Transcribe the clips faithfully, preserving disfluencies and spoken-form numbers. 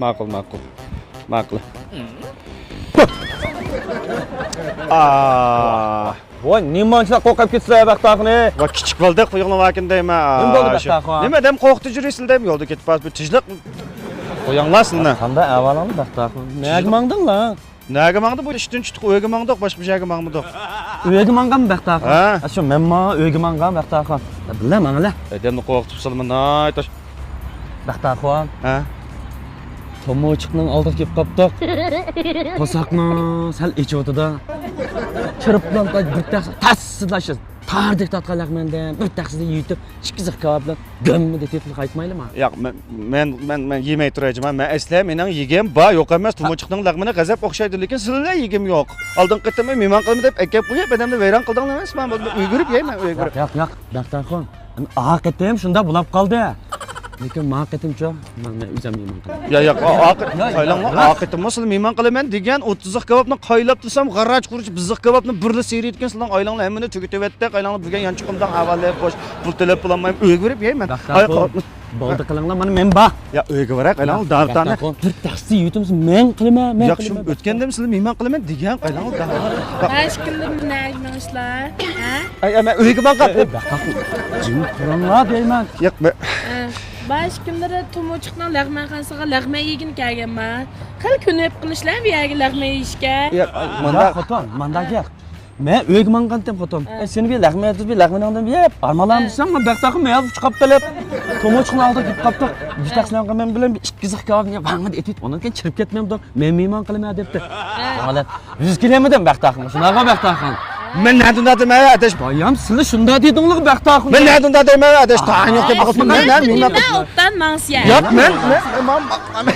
ماقۇل، ماقۇل. ماقۇل. ئا. ۋاي، نېمانچىلا قورقۇپ كېتىسىلەر، بەختىيارخان؟ ۋاي، كىچىك بالىدەك قويۇڭلار ۋاكىن دەيمەن. نېمە بولدى، بەختىيارخان؟ نېمە دەم قورقۇتۇپ يۈرىسىلەر دەم يولدا كېتىپ بارسا بىر تېزلىك قويۇڭلار سىلىنى. قانداق ئەھۋالىڭ، بەختىيارخان؟ نەگە ماڭدىڭلار؟ نەگە ماڭدى بۇ؟ ئىشتىن چىقتۇق، ئۆيگە ماڭدۇق، باشقا بىر يەرگە ماڭمىدۇق. ئۆيگە ماڭغانمۇ بەختىيارخان؟ ھە. شۇ مەنمۇ ئۆيگە ماڭغان بەختىيارخان. بىللە ماڭىلە. ئادەمنى قورقۇتۇپ سالما نايتاش. بەختىيارخان. ھە. تومۇچۇقنىڭ ئالدىغا كېلىپ قاپتۇق. قورساقنى سەل ئېچىۋاتىدۇ. چىرىپلان بىر تەخسە تەسسىدە شۇ تاردەك تارتقان لەغمەندىن بىر تەخسىدە يۇتۇپ، ئىككى زىخ كاۋاپ بىلەن گۆممە دېتىپ قايتمايلىما؟ ياق، مەن، مەن، مەن، مەن يېمەي تۇراي جۇما. مەن ئەسلى مېنىڭ يېگىم بار، يوق ئەمەس. تومۇچۇقنىڭ لەغمىنى غەزەپ ئوخشايدۇ، لېكىن سىلىلا يېگىم يوق. ئالدىنقى قېتىم مېھمان قىلىمەن دەپ ئەكەپ قويۇپ، ئادەمنى ۋەيران قىلدىڭلار ئەمەسمۇ؟ ئۆيگۈرۈپ يەيمەن، ئۆيگۈرۈپ. ياق، ياق، ياق، بەختىيارخان. ئا قېتىم شۇنداق بولاپ قالدى. لېكىن ما قېتىمچۇ، مەن، مەن ئۆزۈم مېھمان قىلىمەن. يا، ياق، ئا، ئا قېتىم، يا، قايلاڭلار، يا، ئا قېتىممۇ سىلى مېھمان قىلىمەن دېگەن ئوتتۇز زىخ كاۋاپنى قايلاپ تۇرسام، غاراچ قۇرۇچ بىزىق كاۋاپنى بىرلا سېرىيدىكەن، سىلىنىڭ ئائىلەڭلار ھەممىنى تۈگىتىۋەتتى، ئائىلەڭلار بۈگۈن يانچۇقۇمدا ھاۋالە بوش، پۇل تۆلەپ بولالمايمەن، ئۆيگە بېرىپ يەيمەن. بەختىيارخان، بولدى قىلىڭلار، مانا مەن بار. يا، ئۆيگە باراق، ئايلاڭ، دارتانە. بىر تەخسە يۇتۇمسىز، مەن قىلىمەن، مەن ياق، شۇ قىلىمەن. ئۆتكەندىمۇ سىلى مېھمان قىلىمەن دېگەن، ئايلاڭ، دارتانە. باشقىلىرىمۇ نەگە مېڭىشلار؟ ھە؟ ئەي، ئەي، مەن ئۆيگە ماڭغان. ئەي، بەختىيارخان، جىم تۇرۇڭلار دەيمەن. ياق، مەن. ھە. باشقىلىرى تومۇچۇقنىڭ لەغمەنخانىسىغا لەغمەن يېگىلى كەلگەنما؟ خېلى كۆنۈپ قېلىشلار بۇ يەرگە لەغمەن يېيىشكە. ياق، مانداق. ياق، خوتۇن، مانداق گەپ. مەن ئۆيگە ماڭغانتىم، خوتۇن. ھە. ئەي، سېنى بىر لەغمەن يەتكۈزۈپ، بىر لەغمىنىڭدىن يەپ، بارمالا دېسەم، مەن بەختىيارخان مەيەر چىقىپ قېلىپ، تومۇچۇقنىڭ ئالدىغا كېلىپ قاپتۇ. بىر تەخسىنىڭ مەن بىلەن بىر ئىككى زىخ كاۋاپنى ۋاڭ ئېتىپ، ئۇنىڭدىن كېيىن چىرىپ كەتمەمدۇ؟ مەن مېھمان قىلىمەن دەپتۇ. ھە. مانا، يۈز كېلەلمىدىم بەختىيارخان. شۇنداقمۇ بەختىيارخان؟ مەن نەدە ئۇنداق دېمەي ئاداش. بايام، سىلى شۇنداق دېدىڭلار بەختىيارخان. مەن نەدە ئۇنداق دېمەي ئاداش. تاڭ يوق دەپ قالسىمەن. مەن نەدە مېھمان قىلىمەن؟ ئوبدان ماڭسىيە. ياق، مەن، مەن، مەن، مەن،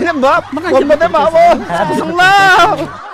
مەن، مەن، مەن، مەن، مەن،